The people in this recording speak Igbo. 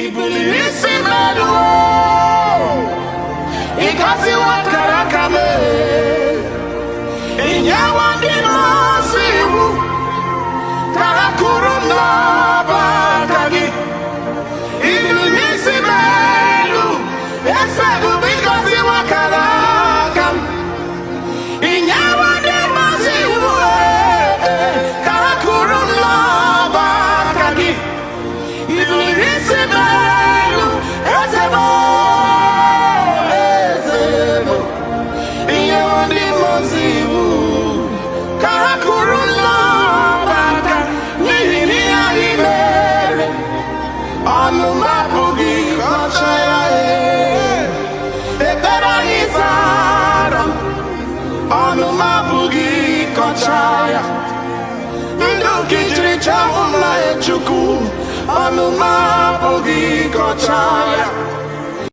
I buliri isi m elu, ị gọziwo akara aka m. I nyewo ndị mmụọ iwu ka ha kụrụ m n'ọba aka gị. I buliri isi m elu, eze ebube, ị gọziwo akara aka m. I nyewo ndị mmụọ iwu ka ha kụrụ m n'ọba aka gị. I buliri isi m elu, eze m, eze m. I nyewo ndị mmụọ iwu ka ha kụrụ m n'ọba aka, n'ihi na ihe anyị mere, ọnụ m apụghị ịkọcha ya. Ee. Ekpere anyị zara m, ọnụ m apụghị ịkọcha ya. Ndụ ka ijiri chọọ mma, Chukwu, ọnụ m apụghị ịkọcha ya.